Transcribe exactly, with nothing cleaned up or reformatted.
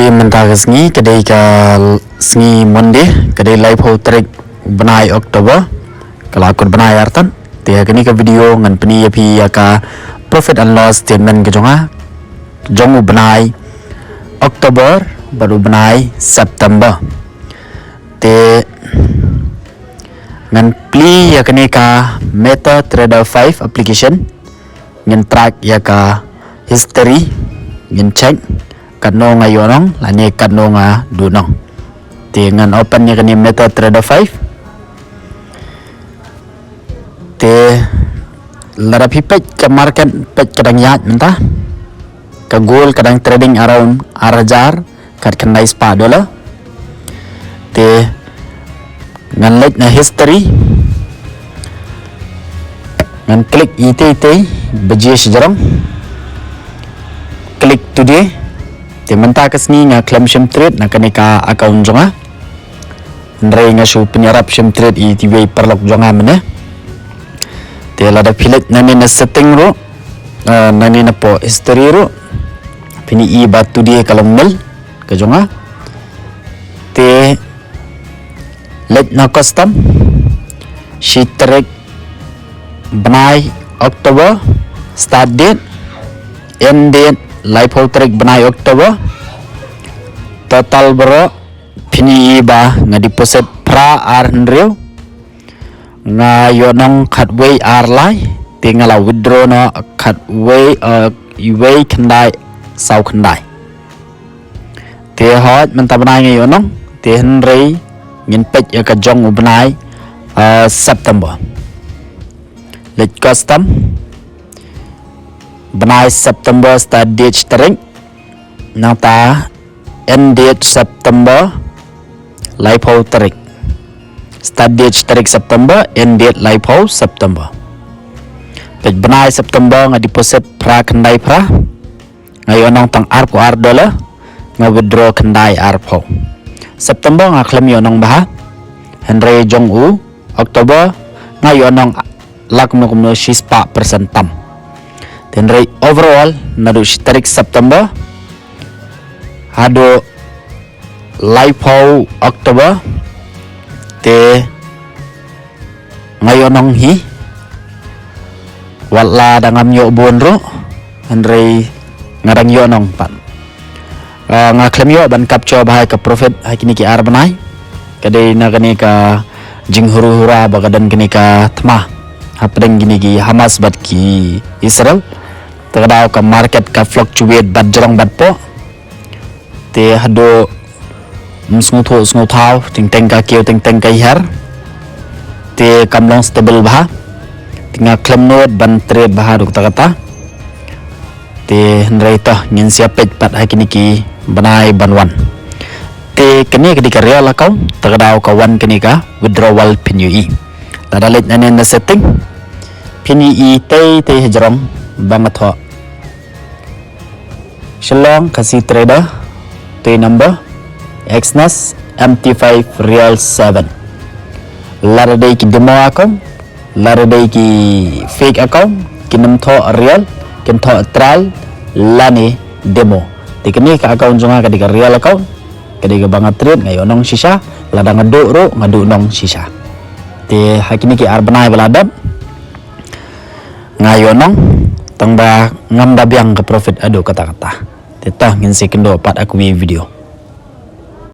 Te mynta ka sngi ka dei ka sngi Monday, ka dei laiphew tarik bnai October, ka la kut bnai artat. Te ha kane ka video ngan pyni ïa phi ïa ka profit and loss statement ka jong nga, jong u bnai October bad u bnai September. Te ngan plie ïa kane ka MetaTrader five application, ngin track ïa ka history, ngin check katno nga ïoh nong lane katno nga duh nong. Te ngan open ïa kane MetaTrader five. Te lada phi peit ka market, peit ka dang ïaid mynta, ka gold ka dang trading around ar hajar khatkhyndai spah dollar. Te ngan leit na history, ngan click itei itei baje shajrong, click today. Te mynta ka sngi nga khlem shim trade na kane ka account jong nga. Hynrei nga shu pynïarap shim trade ïa iwei i paralok jong nga mynne. Te lada phi leit nangne na setting ruh, eh, nangne na poh history ruh, phin ïohi ba today ka long nil ka jong nga. Te leit na custom, shi tarik bnai October, start date, end date laiphew tarik bnai October, total baroh phin ïohi ba nga deposit phra ar hynriew, nga ïoh nong khatwei ar lai, te nga la withdraw noh khatwei, eh, iwei khyndai saw khyndai. Te hooid mynta bnai nga ïoh nong, te hynrei ngin peit ïa ka jong u bnai, eh, September. Leit custom, bnai September start date shi tarik, nangta end date September laiphew tarik. Start date shi tarik September, end date laiphew September. Peit bnai September nga deposit phra khyndai phra, nga ïoh nong tang arphew ar dollar, nga withdraw khyndai arphew. September nga khlem ïoh nong bha, hynrei jong u October nga ïoh nong la kumno kumno shispah percent tam. Te hynrei overall naduh shi tarik September haduh laiphew October, te nga ïoh nong hi, wat la da ngam ïoh bun ruh, hynrei nga dang ïoh nong pat. Ah, nga khlem ïoh ban capture bha ïa ka profit ha kine ki ar bnai. Ka dei na kane ka jinghuru hura ba ka don kane ka thma hapdeng kine ki Hamas bad ki Israel. Te ka daw ka market ka fluctuate bad jrong bad poh. Te haduh ym sngewthuh sngewthaw, teng teng ka kiew teng teng ka hiar. Te kam long stable bha. Te nga khlem nud ban trade bha haduh katta katta. Te hynrei to ngin sa ïa peit pat ha kine ki bnai ban wan. Te kane ka dei ka real account, te ka daw ka wan kane ka withdrawal phin ïohi. Lada leit nangne na setting, phin ïohi tei tei hajrong ba nga thoh Shillong Khasi Trader, toi number, Exness M T five Real seven. Lada dei ki demo account, lada dei ki fake account, kin ym thoh real, kin thoh trial lane demo. Te kane ka account jong nga ka dei ka real account, ka dei kaba nga trade, nga ïoh nong shisha, lada nga duh ruh nga duh nong shisha. Te ha kine ki ar bnai ba la dep nga ïoh nong, tang ba ngam da biang ka profit haduh katta katta. Te to ngin sa ïakynduh pat ha kawei video.